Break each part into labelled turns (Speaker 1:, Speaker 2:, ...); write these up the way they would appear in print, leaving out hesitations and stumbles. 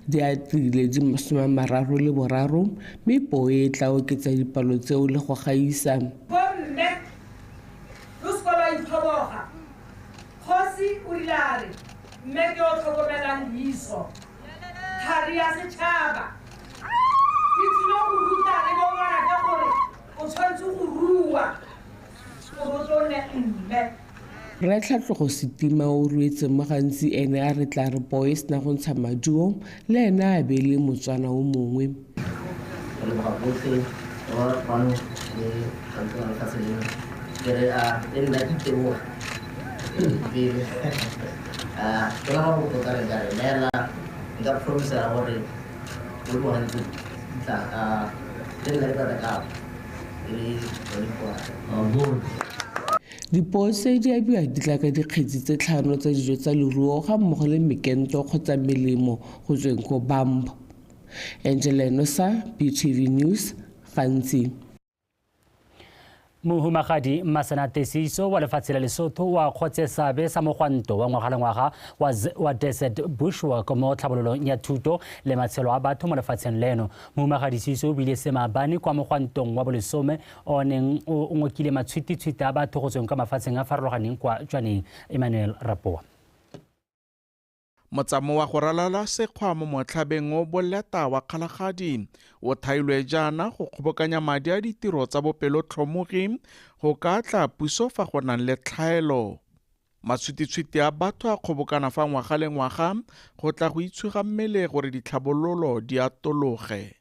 Speaker 1: Di atile di 33, mme poo e tla oketsa dipalo tseo le go gaisa.
Speaker 2: Bomme, lo seka lwa itlhoboga. Kgosi o rile a re, mme ke o tlhokomelang leiso, thari ya setšhaba. Ke tlile go ruta le bongwanake gore o tshwanetse go rua gore o tlo nne mme.
Speaker 1: Rre Tlhatlogo Setima o ruetse mo gantsi ene a re tla re poo e sena go ntsha maduo le ene a be le Motswana o mongwe.
Speaker 3: Re leboga botlhe ba kwano le gantsi lefatshe leno. Ke re a le nna ke iteboga pele. Ke la go tota re ka re neela, nka promisera gore mo dingwageng tse di tlang le nna ke tla ka e le yone poa.
Speaker 1: Dipoo tse di abiwa di tla ka dikgetsi tse 5 tsa dijo tsa leruo ga mmogo le mekento kgotsa melemo go tsweng ko BAMB. Angela Enosa, BTV News, Gantsi.
Speaker 4: Mohumagadi Masenate Seeiso wa lefatshe la Lesotho wa kgotse seabe sa mogwanto wa ngwaga le ngwaga wa Desert Bushwalk mo tlhabololong ya thuto le matshelo a batho mo lefatsheng leno. Mohumagadi Seeiso o buile se maabane kwa mogwantong wa bolesome o neng o ngokile matshwititshwiti a batho go tsweng kwa mafatsheng a farologaneng kwa Jwaneng. Emmanuel Rapoa.
Speaker 5: Motsamao wa go ralala sekgwa mo motlhabeng o boleta wa Kgalagadi o thailwe jaana go kgobokanya madi a ditiro tsa bopelotlhomogi go ka tla puso fa go nang le tlhaelo. Matshwititshwiti a batho a kgobokana fa ngwaga le ngwaga go tla go itshuga mmele gore ditlhabololo di atologe.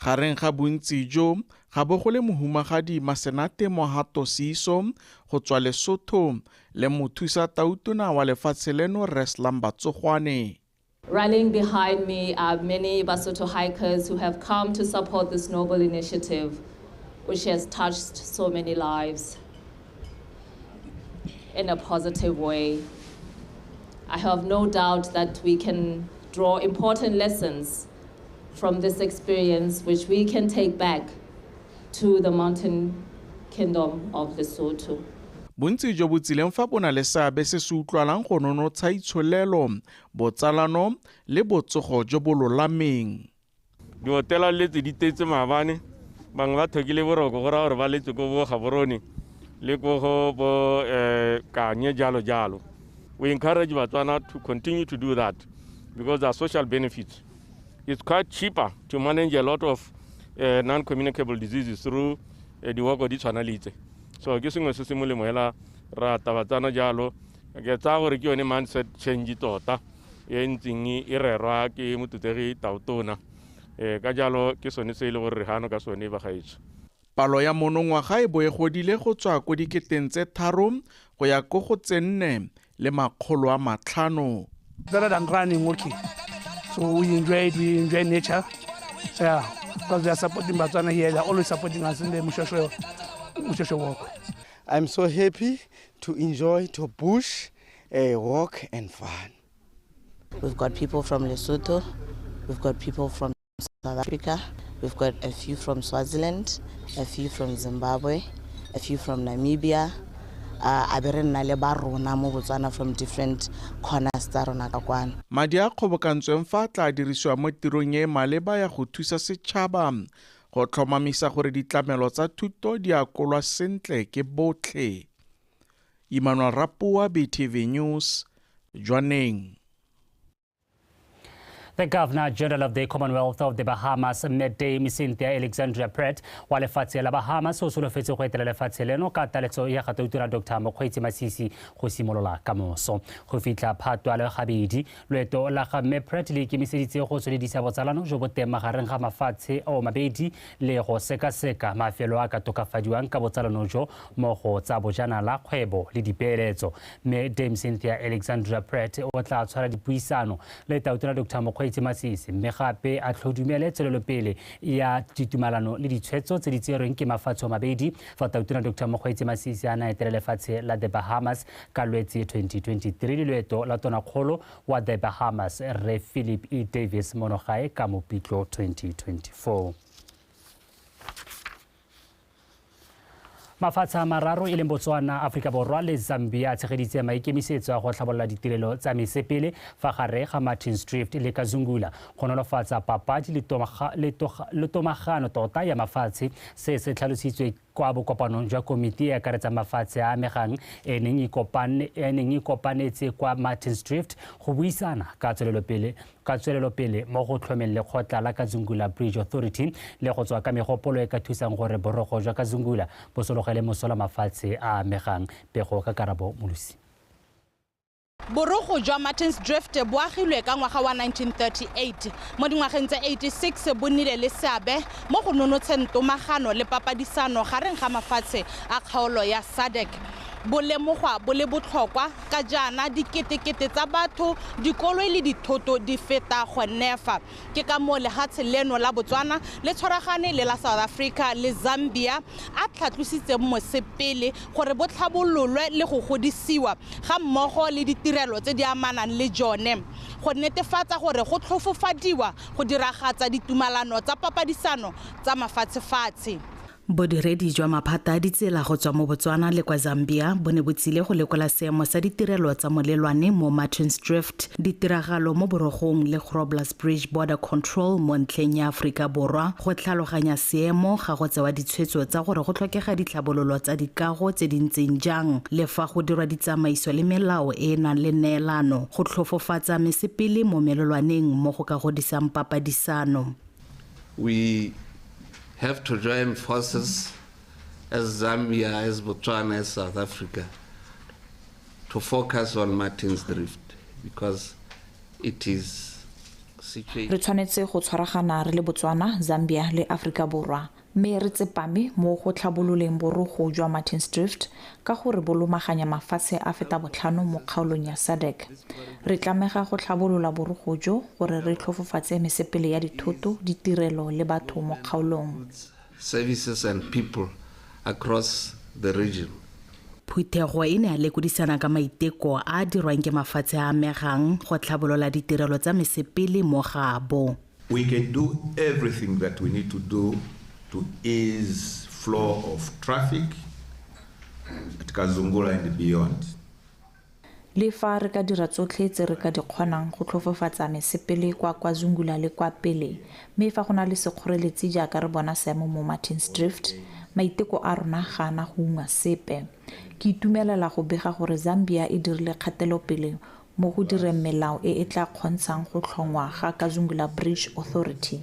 Speaker 5: Gareng ga bontsi jo ga bo go le mohumagadi Masenate Mohato Seeiso go tswa Lesotho le mothusa tautona wa lefatshe leno Rre Slumber Tsogwane.
Speaker 6: Rallying behind me are many Basotho hikers who have come to support this noble initiative, which has touched so many lives in a positive way. I have no doubt that we can draw important lessons from this experience, which we can take back to the mountain kingdom of Lesotho.
Speaker 5: Bontsi jo bo tsileng fa bo na le seabe se se utlwalang go nonotsha itsholelo, botsalano le botsogo jo bo lolameng.
Speaker 7: Dihotela le tse di tetse maabane, bangwe ba tlhokile boroko go raya gore ba letse ko bo Gaborone le ko go bo Kanye jalo jalo. We encourage Batswana to continue to do that because there are social benefits. It's quite cheaper to manage a lot of non-communicable diseases through di-walk di tshwana le tse. So ke sengwe se se molemo hela ra tabatsana jalo. Ke tsaya gore ke yone mindset change tota e ntseng e rerwa ke motlotlegi Tautona. Ka jalo ke sone se e le gore re gano ka sone bagaetsho.
Speaker 5: Palo ya monongwaga e bo e godile go tswa ko diketeng tse 3 go ya ko go tse 4 500.
Speaker 8: Better than running, okay. So we enjoy it, we enjoy nature. Yeah, because they are supporting Botswana here, they are always supporting us in the Moshoeshoe walk.
Speaker 9: I'm so happy to enjoy to bush, walk and fun.
Speaker 10: We've got people from Lesotho, we've got people from South Africa, we've got a few from Swaziland, a few from Zimbabwe, a few from Namibia. A be re nna le ba rona mo Botswana from different corners tsa rona ka kwano.
Speaker 5: Madi a kgobokantsweng fa a tla dirisiwa mo tirong e e maleba ya go thusa setšhaba go tlhomamisa gore ditlamelo tsa thuto di akolwa sentle ke botlhe. Emmanuel Rapoa, BTV News, Jwaneng.
Speaker 4: The Governor General of the Commonwealth of the Bahamas, Dame Cynthia Alexandria Pratt, wa lefatshe la Bahamas o solofetse go etela lefatshe leno ka taletso ya ga Tautona Dr. Mokgweetsi Masisi go simolola ka moso. Go fitlha Phatwa le gabedi, loeto la ga Mme Pratt le ikemiseditse go tsweledisa botsalano jo bo teng magareng ga mafatshe ao mabedi le go sekaseka mafelo a ka tokafadiwang ka botsalano jo mo go tsa bojanala, kgwebo le dipeeletso. Mme Dame Cynthia Alexandria Pratt o tla tshwara dipuisano le Tautona Dr. Mokgweetsi Masisi mme gape a tlhodumele tswelelopele ya ditumalano le ditshwetso tse di tserweng ke mafatshe a mabedi fa Tautona Dr. Mokgweetsi Masisi a na etela lefatshe la The Bahamas ka Lwetse 2023 le loeto la tonakgolo wa The Bahamas Rre Philip E. Davis monogae ka Mopitlo 2024. Mafatshe a mararo e leng Botswana, Aforika Borwa le Zambia a tshegeditse maikemisetso a go tlhabolola ditirelo tsa mesepele fa gare ga Martins Drift le Kazungula go nolofatsa papadi le tomagano tota ya mafatshe. Se se tlhalositswe kwa bokopanong jwa komiti e akaretsang mafatshe a amegang e neng e kopanetse kwa Martins Drift go buisana ka tswelelopele mo go tlhomeng lekgotla la Kazungula Bridge Authority le go tswa ka megopolo e ka thusang gore borogo jwa Kazungula bo sologele mosola mafatshe a amegang. Pego ka Karabo Molusi.
Speaker 11: Borogo jwa Martins Drift bo agilwe ka ngwaga wa 1938. Mo dingwageng tsa 86 bo nnile le seabe mo go nonotsheng tomagano le papadisano gareng ga mafatshe a kgaolo ya SADC. Bo lemogwa bo le botlhokwa ka jaana diketekete tsa batho, dikoloi le dithoto di feta go nefa. Ke ka moo lehatshe leno la Botswana le tshwaragane le la South Africa le Zambia a tlhatlositseng mosepele gore bo tlhabololwe le go godisiwa ga mmogo le ditirelo tse di amanang le jone, go netefatsa gore go tlhofofadiwa go diragatsa ditumalano tsa papadisano tsa mafatshefatshe.
Speaker 12: Bodiredi jwa maphata a ditsela go tswa mo Botswana le kwa Zambia bo ne bo tsile go lekola seemo sa ditirelo tsa molelwane mo Martins Drift, ditiragalo mo borogong le Grobler's Bridge Border Control mo ntlheng ya Aforika Borwa go tlhaloganya seemo ga go tsewa ditshwetso tsa gore go tlhokega ditlhabololo tsa dikago tse di ntseng jang le fa go dirwa ditsamaiso le melao e e nang le neelano go tlhofofatsa mesepele mo melelwaneng mo go ka godisang papadisano.
Speaker 13: We have to join forces as Zambia, as Botswana, as South Africa to focus on Martins Drift because it is situated.
Speaker 14: Re tshwanetse go tshwaragana re le Botswana, Zambia le Afrika Borwa mme re tsepame mo go tlhabololeng borogo jwa Martins Drift ka gore bo lomaganya mafatshe a feta botlhano mo kgaolong ya SADC. Re tlamega go tlhabolola borogo jo gore re tlhofofatse mesepele ya dithoto, ditirelo le batho mo kgaolong.
Speaker 13: Services and people across the region.
Speaker 12: Phuthego e ne ya lekodisana ka maiteko a a dirwang ke mafatshe a amegang go tlhabolola ditirelo tsa mesepele mo gaabo.
Speaker 15: We can do everything that we need to do to ease flow of traffic at Kazungula and beyond.
Speaker 14: Le fa re ka dira tsotlhe tse re ka di kgonang go tlhofofatsa mesepele kwa Kazungula le kwa pele, mme fa go na le sekgoreletsi jaaka re bona seemo mo Martins Drift, maiteko a rona ga ana go ungwa sepe. Ke itumelela go bega gore Zambia e dirile kgatelopele mo go direng melao e e tla kgontshang go tlhongwa ga Kazungula Bridge Authority.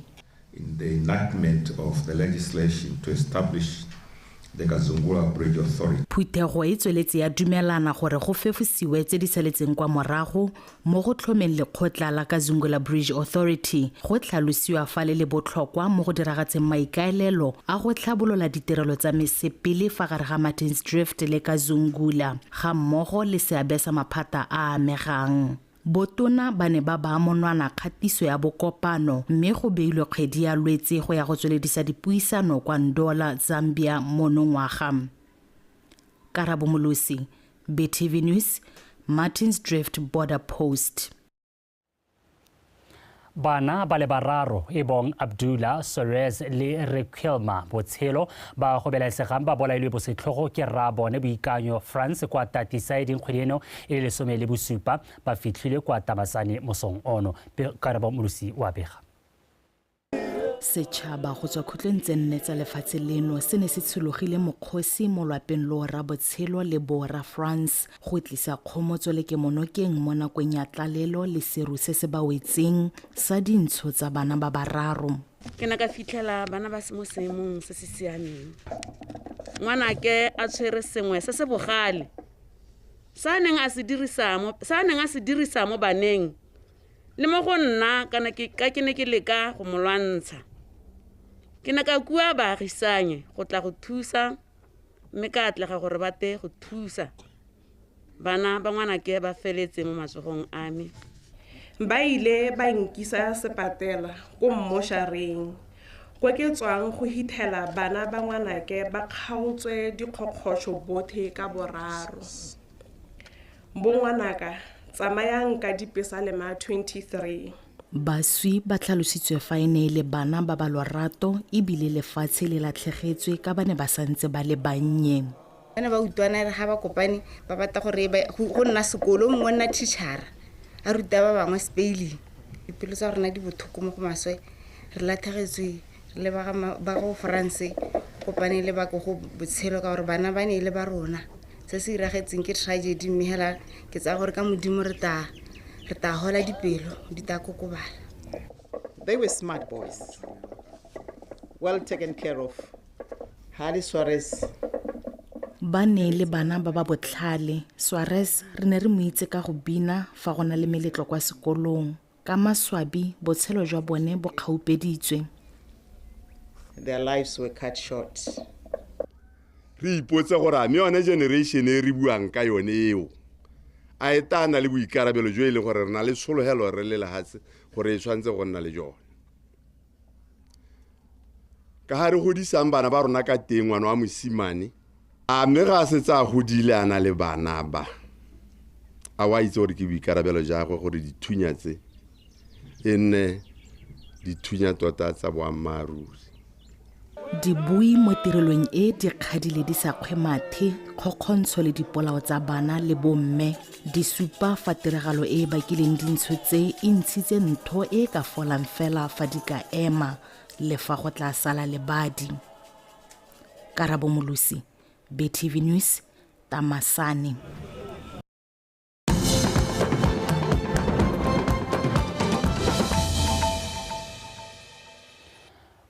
Speaker 15: In the enactment of the legislation to establish the Kazungula Bridge Authority.
Speaker 12: Phuthego e tsweletse ya dumelana gore go fefosiwe tse di saletseng kwa morago mo go tlhomeng lekgotla la Kazungula Bridge Authority go tlhalosiwa fa le le botlhokwa mo go diragatseng maikaelelo a go tlhabolola ditirelo tsa mesepele fa gare ga Martins Drift le Kazungula ga mmogo le seabe sa maphata a amegang. Botona ba ne ba baa monwana kgatiso ya bokopano mme go beilwe kgwedi ya Lwetse go ya go tsweledisa dipuisano kwa Ndola, Zambia monongwaga. Karabo Molusi, BTV News, Martins Drift Border Post.
Speaker 4: Bana ba le bararo e bong Abdullah, Sorez le Requelma Botshelo ba go belaesegang ba bolailwe bosetlhogo ke rraabone Boikanyo France kwa Tatisaeding kgwedi eno e le 17 ba fitlhile kwa Tamasane mosong ono. Karabo Molusi wa bega.
Speaker 12: Setšhaba go tswa khutlong tse nne tsa lefatshe leno se ne se tshologile mokgosi mo lwapeng lo ra Botshelo le bo ra France go tlisa kgomotso le kemonokeng mo nakong ya tlalelo le seru se se ba wetseng sa dintsho tsa bana ba bararo.
Speaker 16: Ke ne ka fitlhela bana ba se mo seemong se se siameng. Ngwanake a tshwere sengwe se se bogale sa neng a se dirisa mo baneng le mo go nna kana ke ne ke leka go mo lwantsha. Ke ne ka kua baagisanye go tla go thusa mme ka atlega gore ba te go thusa bana ba ngwanake ba feletse mo matsogong a me.
Speaker 17: Ba ile ba nkisa sepatela ko mmoshareng kwa ke tswang go hithela bana ba ngwanake ba kgaotswe dikgokgotsho bothe ka boraro. Bo ngwanaka tsamayang ka dipesalema 23.
Speaker 12: Baswi ba tlhalositswe fa e ne e le bana ba ba lorato ebile lefatshe le latlhegetswe ka ba ne ba santse ba le bannye.
Speaker 10: Ba ne ba utlwana re ga ba kopane ba batla gore go nna sekolo mongwe nna teacher a ruta ba bangwe spelling. Dipelo tsa rona di botlhoko mo go maswe, re latlhegetswe re le ba go France kopane le ba go botshelo ka gore bana ba ne le ba rona. Se se iragetseng ke tragedy mme hela ke tsaya gore ka Modimo re tla hola dipelo di tla kokobala.
Speaker 18: They were smart boys, well taken care of. Harry Suarez.
Speaker 12: Ba ne le bana ba ba botlhale. Suarez re ne re mo itse ka go bina fa go na le meletlo kwa sekolong. Ka maswabi botshelo jwa bone bo kgaupeditswe.
Speaker 18: Their lives were cut short.
Speaker 19: Re ipotse gore a mme yone generation e re buang ka yone eo a e tla na le boikarabelo jo e leng gore re na le tshologelo re le lehatshe gore e tshwanetse go nna le jone. Ka ga re godisang bana ba rona ka teng, ngwana wa mosimane a mme ga a setse a godile a na le bana ba, a wa itse gore ke boikarabelo ja gagwe gore dithunya tse e nne dithunya tota tsa boammaaruri.
Speaker 12: Dibui mo tirelong e di kgadile di sa kgwe mathe, kgokgontsho le dipolao tsa bana le bomme di supa fa tiragalo e e bakileng dintsho tse e ntshitse ntho e ka folang fela fa di ka ema le fa go tla sala lebadi. Karabo Molusi, BTV News, Tamasane.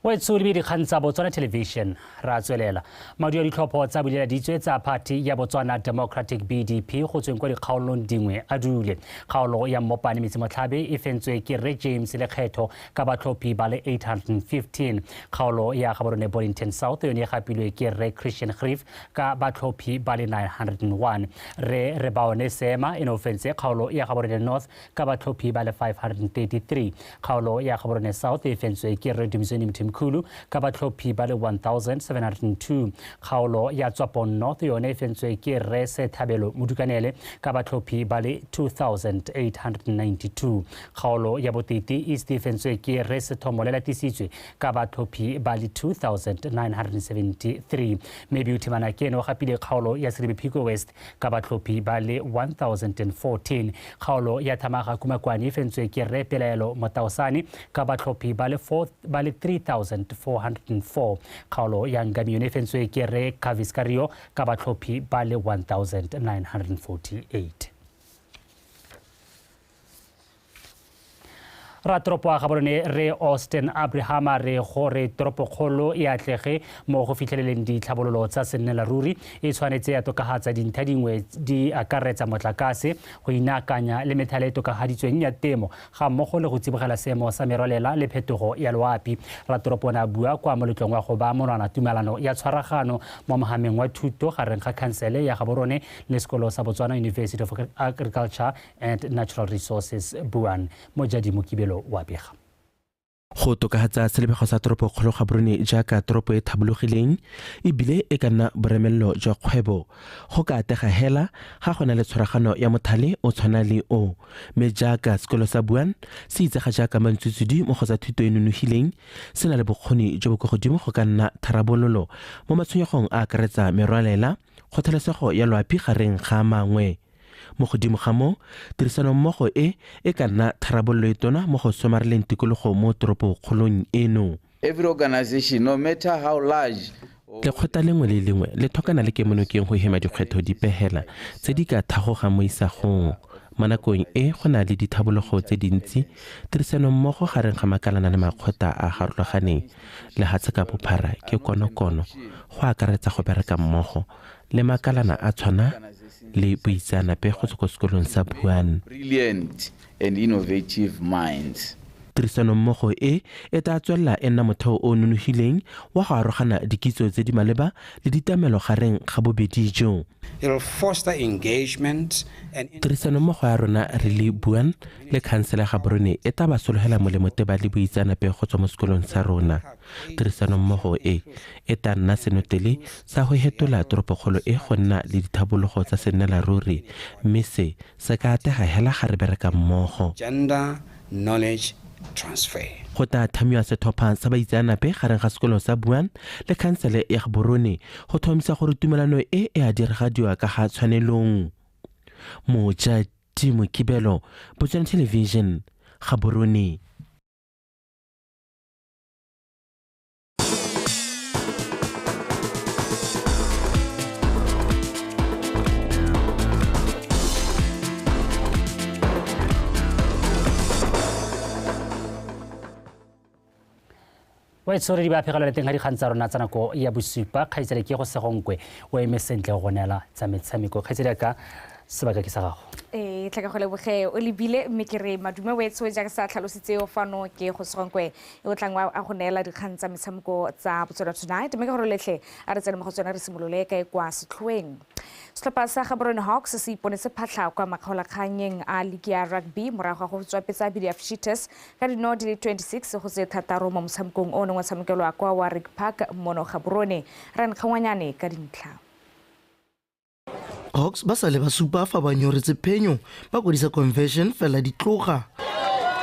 Speaker 4: Wetso le dikgang tsa Botswana Television ra tswelela. Madi a ditlhopho tsa boleladitswe tsa party ya Botswana Democratic BDP go tsweng kwa dikgaolong dingwe a dule. Kgaolo ya Mmopane Metsimotlhabe e fentswe ke Rre James Lekgetho ka batlhophi ba le 815. Kgaolo ya Gaborone Bollington South yone e gapilwe ke Rre Christian Grief ka batlhophi ba le 901. Rre Rebaone Sema e ne o fentse kgaolo ya Gaborone North ka batlhophi ba le 533. Kgaolo ya Gaborone South e fentswe ke Rre Dumisani Mthimkhulu ka batlhophi ba le 1702. Kgaolo ya Tswapong North yone e fentswe ke Rre Sethabelo Modukanele ka batlhophi ba le 2892. Kgaolo ya Boteti East e fentswe ke Rre Sethomo Lelatisitswe ka batlhophi ba le 2973. Mme Beauty Manakene o gapile kgaolo ya Selebi Phikwe West ka batlhophi ba le 1014. Kgaolo ya Thamaga Kumakwane e fentswe ke Rre Pelaelo Motaosane ka batlhophi ba le 3404. Kgaolo ya Ngami yone e fentswe ke Rre Kaviskario ka batlhophi ba le 1948. Ratoropo wa Gaborone Rre Austin Abrahama re gore toropokgolo e atlege mo go fitlheleleng ditlhabololo tsa sennela ruri e tshwanetse ya tokafatsa dintlha dingwe di akaretsa motlakase, go inaakanya le methale e tokafaditsweng ya temo ga mmogo le go tsibogela seemo sa merwalela le phetogo ya loapi. Ratoropo o ne a bua kwa moletlong wa go baya monwana tumelano ya tshwaragano mo mohameng wa thuto gareng ga khansele ya Gaborone le sekolo sa Botswana University of Agriculture and Natural Resources BUAN. Mojadi Mokibelo wa bega.
Speaker 20: Go tokafatsa selebego sa toropokgolo Gaborone jaaka toropo e thabologileng ebile e ka nna boremelelo jwa kgwebo go ka atega hela ga go na le tshwaragano ya mothale o tshwana le o, mme jaaka sekolo sa BUAN se itsega jaaka mantsutsudi mo go tsa thuto e nonogileng se na le bokgoni jo bo kwa godimo go ka nna tharabololo mo matshwenyegong a akaretsa merwalela, kgothalesego ya loapi gareng ga mangwe. Mo godimo ga moo, tirisanommogo e e ka nna tharabololo e tona mo go somareleng tikologo mo toropokgolong eno.
Speaker 21: Every organization, no matter how large,
Speaker 20: Lekgotla lengwe le lengwe le tlhokana le kemonokeng go hema dikgwetlho dipe hela tse di ka thagogang mo isagong. Mo nakong e go na le dithabologo tse dintsi, tirisanommogo gareng ga makalana le makgotla a a farologaneng lehatshe ka bophara ke konokono go akaretsa go bereka mmogo le makalana a tshwana le boitseanape go tswa ko sekolong sa BUAN.
Speaker 21: Brilliant and innovative minds.
Speaker 20: Tirisanommogo e e tla tswelela e nna motheo o nonofileng wa go arogana dikitso tse di maleba le ditamelo gareng ga bobedi jo.
Speaker 22: It'll foster engagement and
Speaker 20: Tirisanommogo ya rona re le BUAN le khansele ya Gaborone e tla ba sologela molemo teba le boitseanape go tswa mo sekolong sa rona. Tirisanommogo e e tla nna senotele sa go hetola toropokgolo e go nna le dithabologo tsa sennela ruri, mme se se ka atega hela ga re bereka mmogo.
Speaker 22: Gender, knowledge transfer.
Speaker 20: Go tla thamiwa setlhopha sa baitseanape gareng ga sekolo sa Buan le khansele ya Gaborone go tlhomamisa gore tumelano e e a diragadiwa ka ga tshwanelong. Mojati Mokibelo, Botswana Television, Gaborone.
Speaker 4: Wa itshore di ba phegelo le teng ga dikgang tsa rona tsa nako ya bosupa. Kgaitsedi ke go Segonkwe o eme sentle go neela tsa metshameko. Kgaitsedi ka sebaka ke sa gago.
Speaker 2: Ee, tlhaka go leboge o lebile mme ke re madume wetsho jaaka sa tlhalositse o fano ke go Segonkwe e o tlang a go neela dikgang tsa metshameko tsa Botswana Tonight, mme ke gore letlhe a re tsene mo go tsona re simolole ka e kwa setlhoeng. Setlhopha sa Gaborone Hawks se iponetse phatlha kwa makgaolakganyeng a ligi ya rugby morago ga go tswapetsa BDF Cheetahs ka dino di le 26 go tse 6 mo motshamekong o neng wa tshamekelwa kwa Warwick Park mono Gaborone. Rankgangwanyane ka dintlha.
Speaker 3: Hawks ba sale ba supa fa ba nyoretse phenyo ba kwadisa conversion fela di tloga.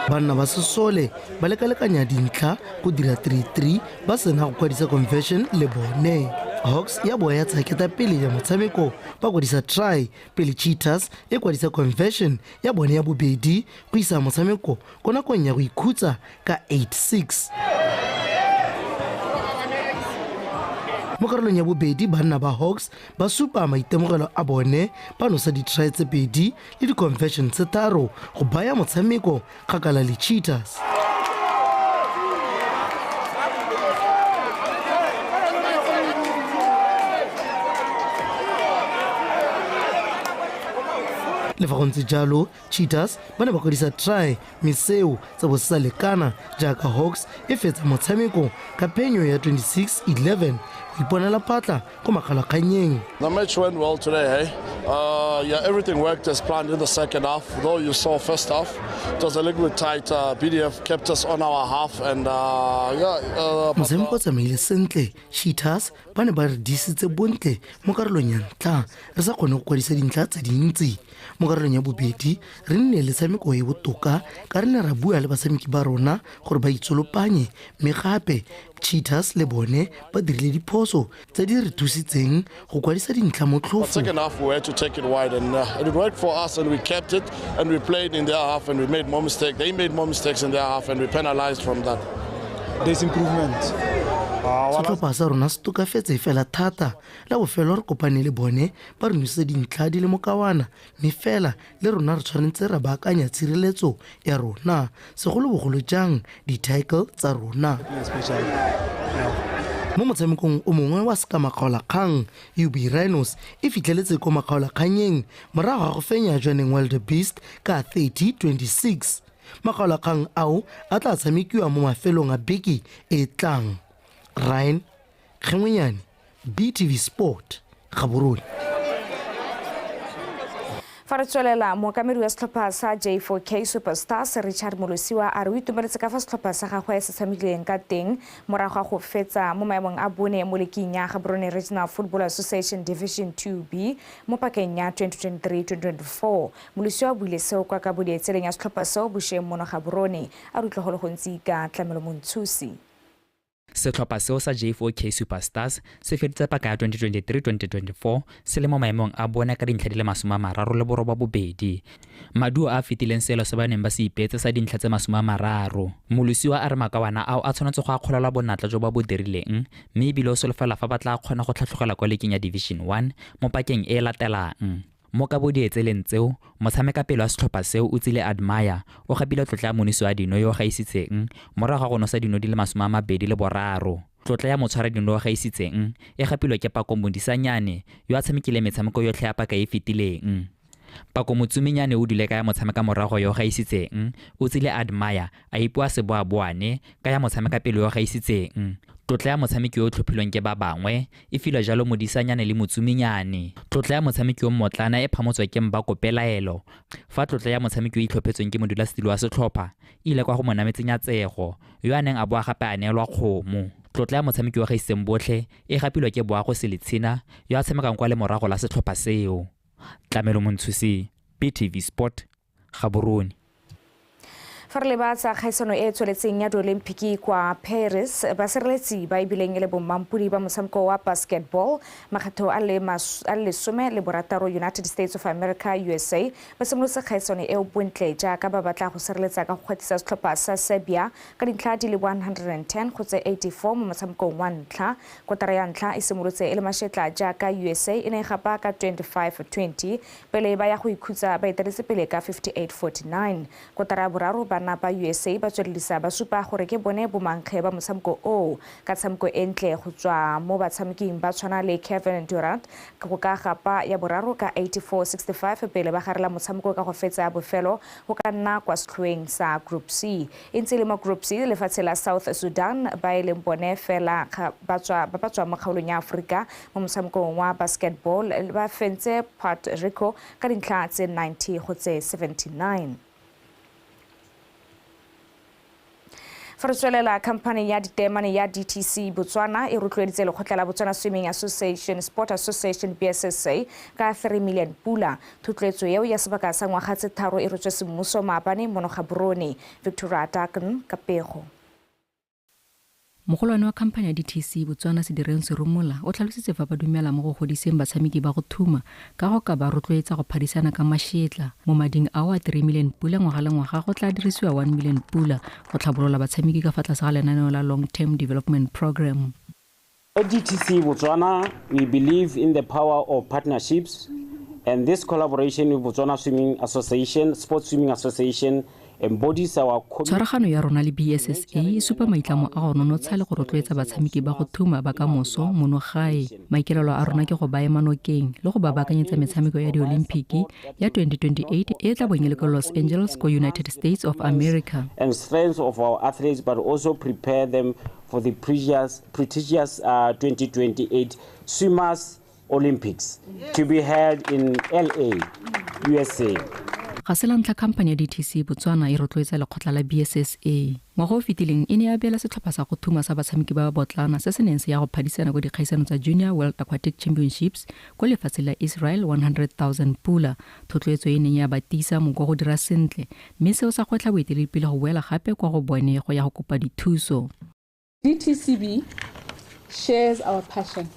Speaker 3: Banna ba sesole ba lekalekanya dintlha go dira 3-3 ba sena go kwadisa conversion le bone. Hawks ya boa ya tshaketa pele ya motshameko ba kwadisa try pele Cheetahs e kwadisa conversion ya bone ya bobedi go isa motshameko ko nakong ya go ikhutsa ka 8-6. Mo karolong ya bobedi banna ba Hawks ba supa maitemogelo a bone ba nosa di-try tse 2 le di-conversion tse 3 go baya motshameko kgakala le Cheetahs. Le fa go ntse jalo, Cheetahs ba ne ba kwadisa try mme seo tsa bo se sa lekana jaaka Hawks e fetsa motshameko ka phenyo ya 26-11 go iponela phatla ko makgalakganyeng.
Speaker 23: The match went well today, hey? Yeah, everything worked as planned in the second half, though you saw first half. It was a little bit tight. BDF kept us on our half and
Speaker 3: Motshameko o tsamaile sentle. Cheetahs ba ne ba re disitse bontle mo karolong ya ntlha, re sa kgone go kwadisa dintlha tse dintsi. Mo karolong ya bobedi re nne le tshameko e botoka ka re ne ra bua le batshameki ba rona gore ba itsolopanye, mme gape Cheetahs le bone ba dirile diphoso tse di re thusitseng go kwadisa dintlha motlhofo.
Speaker 23: Second half we had to take it wide and it worked for us and we kept it and we played in their half and we made more mistakes. They made more mistakes in their half and we penalized from that.
Speaker 24: There's improvement.
Speaker 3: Setlhopha sa rona se tokafetse fela thata. La bofelo re kopane le bone ba re nositse dintlha di le mokawana, mme fela le rona re tshwanetse ra baakanya tshireletso ya rona, segolobogolo jang di-tackle tsa rona. Mo motshamekong o mongwe wa seka makgaolakgang, UB Rhinos e fitlheletse ko makgaolakganyeng morago ga go fenya Jwaneng Wildebeest ka 30-26. Makgaolakgang ao a tla tshamekiwa mo mafelong a beke e tlang. Ryan Kgengwenyane, BTV Sport, Gaborone.
Speaker 2: Fa re tswelela, mookamedi wa setlhopha sa J4K Superstars Richard Molosiwa a re o itumeletse ka fa setlhopha sa gagwe se tshamekileng ka teng morago ga go fetsa mo maemong a bone mo leking ya Gaborone Regional Football Association Division 2B mo pakeng ya 2023-2024. Molosiwa o buile seo kwa kabodietseleng ya setlhopha seo bošeng mono Gaborone. A re utlwa go le gontsi ka Tlamelo Montshusi.
Speaker 25: Setlhopha seo sa J4K Superstars se feditse paka ya 2023-2024 se le mo maemong a bone ka dintlha di le 38. Maduo a fetileng selo se ba neng ba se ipeetse sa dintlha tse 30. Molosiwa a re makawana ao a tshwanetse go akgolelwa bonatla jo ba bo dirileng, mme ebile o solofela fa ba tla kgona go tlhatlhogela kwa leking ya Division 1 mo pakeng e e latelang. Mo kabodietseleng tseo, motshamekapele wa setlhopha seo o tsile Admire o gapile tlotla ya monisi wa dino yo o gaisitseng morago ga go nosa dino di le 23. Tlotla ya motshwara dino yo o gaisitseng e gapilwe ke Pako Modisanyane yo a tshamekileng metshameko yotlhe ya paka e fetileng. Pako Motsumenyane o dule ka ya motshameka morago yo o gaisitseng o tsile Admire a ipoa seboaboane ka ya motshamekapele yo o gaisitseng. Tlotla ya motshameki yo o tlhophilweng ke ba bangwe e filwe jalo Modisanyane le Motsumenyane. Tlotla ya motshameki yo mmotlana e phamotswe ke Mbako Pelaelo, fa tlotla ya motshameki yo itlhophetsweng ke modulasetilo wa setlhopha e ile kwa go Monametse Nyatsego yo a neng a boa gape a neelwa kgomo. Tlotla ya motshameki wa gaisitseng botlhe e gapilwe ke Boago Seletshina yo a tshamekang kwa lemorago la setlhopha seo. Tlamelo Montshusi, BTV Sport, Gaborone.
Speaker 2: Fa re leba tsa kgaisano e e tsweletseng ya diolimpiki kwa Paris, basireletsi ba ebileng e le bommampodi ba motshameko wa basketball makgetho a le 16 United States of America USA ba simolotse kgaisano eo bontle jaaka ba batla go sireletsa ka go kgwetisa setlhopha sa Serbia ka dintlha di le 110 go tse 84 mo motshamekong wa ntlha. Kotara ya ntlha e simolotse e le mashetla jaaka USA e ne e gapa ka 25-20 pele ba ya go ikhutsa ba eteletse pele ka 58-49. Kotara ya boraro bana ba USA ba tswelelisa ba supa gore ke bone bomankge ba motshameko oo ka tshameko e ntle go tswa mo batshameking ba tshwana le Kevin Durant go ka gapa ya boraro ka 84-65 pele ba garela motshameko ka go fetsa bofelo go ka nna kwa setlhoeng sa Group C. E ntse le mo Group C, lefatshe la South Sudan ba e leng bone fela ba tswa mo kgaolong ya Aforika mo motshamekong wa basketball ba fentse Puerto Rico ka dintlha tse 90 go tse 79. Fa re tswelela, khamphane ya diteemane ya DTC Botswana e rotloeditse lekgotla la Botswana Swimming Association Sport Association BSSA ka 3 million pula. Thotloetso eo ya sebaka sa ngwaga tse 3 e rotswe semmuso maabane mono Gaborone. Victoria Daken ka pego.
Speaker 1: Mogolwane wa khamphane ya DTC Botswana Sedireng Serumola o tlhalositse fa ba dumela mo go godiseng batshameki ba go thuma ka go ka ba rotloetsa go phadisana ka mashetla. Mo mading ao a 3 million pula ngwaga le ngwaga go tla dirisiwa 1 million pula go tlhabolola batshameki ka fa tlase ga lenaneo la Long Term Development Program.
Speaker 6: At DTC Botswana, we believe in the power of partnerships, and this collaboration with Botswana Swimming Association, Sports Swimming Association,
Speaker 1: Tshwaragano ya rona le BSSA e supa maitlamo a go nonotsha le go rotloetsa batshameki ba go thuma ba ka moso mono gae. Maikaelelo a rona ke go ba ema nokeng le go ba baakanyetsa metshameko ya diolimpiki ya 2028 e tla bong e le ko Los Angeles ko United States of America.
Speaker 6: And strength of our athletes, but also prepare them for the prestigious 2028 Swimmers Olympics to be held in LA, USA.
Speaker 1: Ga se la ntlha khamphane ya DTC Botswana e rotloetsa lekgotla la BSSA. Ngwaga o fetileng e ne ya beela setlhopha sa go thuma sa batshameki ba ba botlana se se neng se ya go phadisana ko dikgaisano tsa Junior World Aquatic Championships ko lefatsheng la Israel 100,000 pula. Thotloetso e neng ya ba tiisa moko go dira sentle, mme seo sa gwetlha boeteledipele go boela gape kwa go bone go ya go kopa dithuso.
Speaker 7: DTCB shares our passion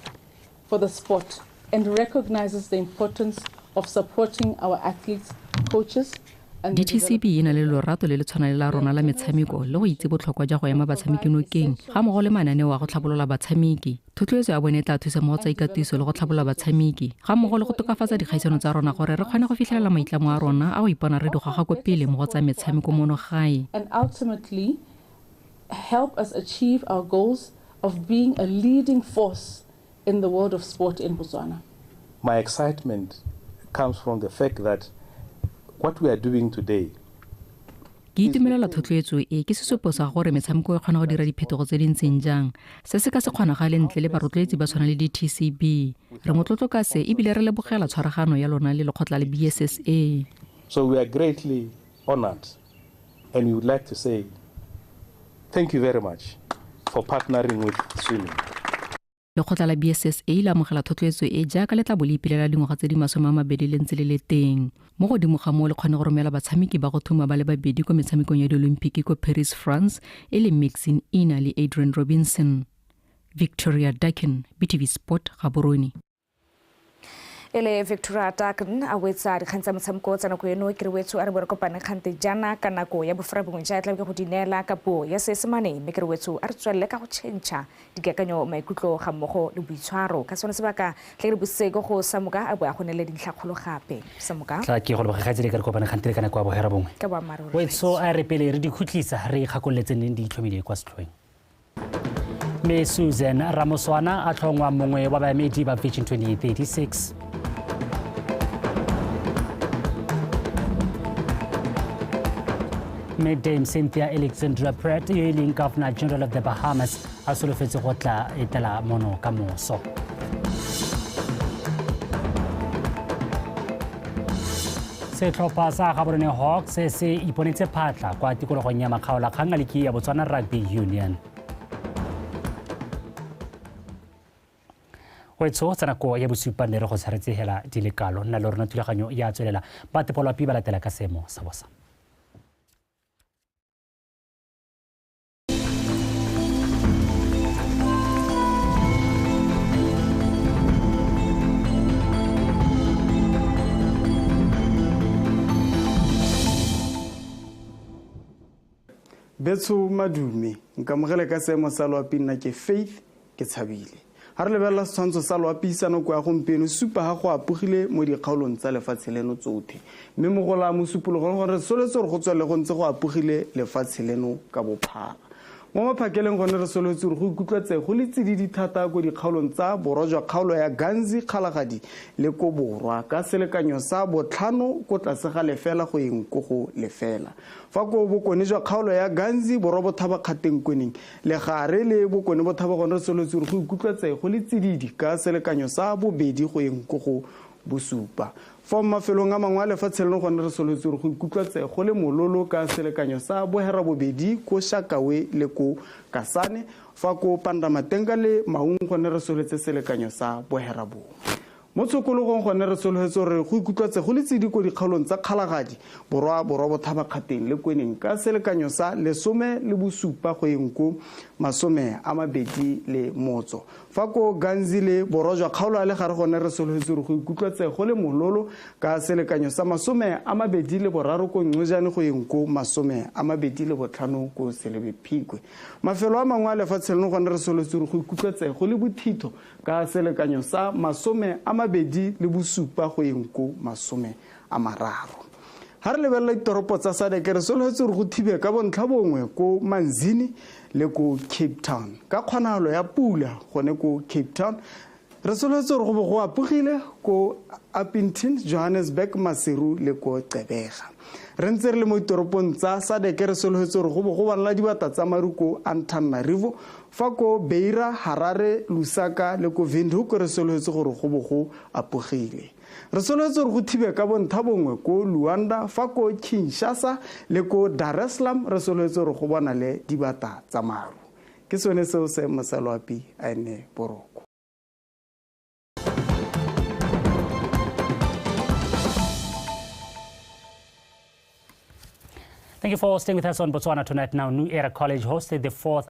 Speaker 7: for the sport and recognizes the importance of supporting our athletes, coaches.
Speaker 1: DTCB e na le lorato le le tshwana le la rona la metshameko le go itse botlhokwa jwa go ema batshameki nokeng ga mmogo le mananeo a go tlhabolola batshameki. Thotloetso ya bone e tla thusa mo go tsa ikatiso le go tlhabolola batshameki ga mmogo le go tokafatsa dikgaisano tsa rona gore re kgone go fitlhelela maitlamo a rona a go ipona re di goga ko pele mo go tsa metshameko mono gae.
Speaker 7: And ultimately help us achieve our goals of being a leading force in the world of sport in Botswana.
Speaker 8: My excitement comes from the fact that what we are doing today.
Speaker 1: Ke itumelela thotloetso e ke sesupo sa gore metshameko e kgona go dira diphetogo tse di ntseng jang. Se se ka se kgonagale ntle le barotloetsi ba tshwana le DTCB. Re motlotlo ka se ebile re lebogela tshwaragano ya lona le lekgotla le BSSA.
Speaker 8: So we are greatly honored and we would like to say thank you very much for partnering with swimming.
Speaker 1: Lekgotla la BSSA le amogela thotloetso e jaaka le tla bo le ipelela dingwaga tse di 20 le ntse le le teng. Mo godimo ga moo le kgone go romela batshameki ba go thuma ba le babedi ko metshamekong ya diolimpiki ko Paris, France, e le Maxine Ina le Adrian Robinson. Victoria Dakin, BTV Sport, Gaborone.
Speaker 2: Ele Victoria Dakin a wetsa dikgang tsa motshameko tsa nako eno ke re wetso a re bore kopane kgante jaana ka nako ya 9 ja tla ke go di neela ka puo ya Seesemane, mme ke re wetso a re tswelele ka go tšhentšha dikakanyo maikutlo ga mmogo le boitshwaro ka sone sebaka tle re busetse go Samoka a bo a go nele dintlhakgolo gape. Samoka
Speaker 4: tla ke go leboga gaetse ka re kopane kgante ka nako ya 9
Speaker 2: ka boammaaruri.
Speaker 4: Wetso a re pele re dikhutlisa re ikgakololetse neng di itlhomile kwa setlhoeng. Mme Susan Ramoswana a tlhongwa mongwe wa baemedi ba Vision 2036. Mme Dame Cynthia Alexandra Pratt yo e leng Governor General of the Bahamas a solofetse go tla etela mono ka moso. Setlhopha sa Gaborone Hawks se se iponetse phatla kwa tikologong ya makgaolakgang a liki ya Botswana Rugby Union. Wetso tsa nako ya 7 ne re go tshwaretse hela di le kalo nna le rona thulaganyo ya tswelela ba tepolwapi ba latela ka seemo sa bosa.
Speaker 5: Betsho madume, nkamogele ka seemo sa loapi, nna ke Faith ke tshabile. Ga re lebelela setshwantsho sa loapi sa nako ya gompieno, supa ga go apogile mo dikgaolong tsa lefatshe leno tsotlhe, mme mo go la mosupologo le gore re soletse gore go tswelele go ntse go apogile lefatshe leno ka bophara. Mo maphakeleng gone re soletse gore go ikutlwetse go le tsididi thata ko dikgaolong tsa borwa jwa kgaolo ya Ghanzi, Kgalagadi le ko borwa ka selekanyo sa 5 ko tlase ga 0 go yeng ko go 0. Fa ko bokone jwa kgaolo ya Ghanzi, borwa bothaba kgateng kweneng legare le bokone bothaba gone re soletse gore go ikutlwetse go le tsididi ka selekanyo sa 2 go yeng ko go 7. Fa mo mafelong a mangwe a lefatshe leno gone re soletse gore go ikutlwetse go le mololo ka selekanyo sa 8 ko Shakawe le ko Kasane. Fa ko Pandamatenga le Maung gone re soletse selekanyo sa 9. Mo tshokologong gone re solofetse gore go ikutlwetse go le tsididi ko dikgaolong tsa Kgalagadi, borwa, borwa bothaba kgateng le kweneng ka selekanyo sa 17 go yeng ko 23. Fa ko Ghanzi le borwa jwa kgaolo ya legare gone re solofetse gore go ikutlwetse go le mololo ka selekanyo sa 23 ko Ncojane go yeng ko 25 ko Selebi Phikwe. Mafelo a mangwe a lefatshe leno gone re solofetse gore go ikutlwetse go le bothitho ka selekanyo sa 27 go yeng ko 30. Ga re lebelela ditoropo tsa SADC, re solofetse gore go thibe ka bontlha bongwe ko Manzini le ko Cape Town ka kgonagalo ya pula gone ko Cape Town. Re solofetse gore go bo go apogile ko Upington, Johannesburg, Maseru le ko Gqeberha. Re ntse re le mo ditoropong tsa SADC, re solofetse gore go bo go bonala dibata tsa maru ko Antananarivo. Fa ko Beira, Harare, Lusaka le ko Windhoek re solofetse gore go bo go apogile. Re solofetse gore go thibe ka bontlha bongwe ko Luanda, fa ko Kinshasa le ko Dar es Salaam re solofetse gore go bonale dibata tsa maru. Ke sone seo seemo sa loapi a ene boroko.
Speaker 4: Thank you for staying with us on Botswana Tonight. Now, New Era College hosted the 4th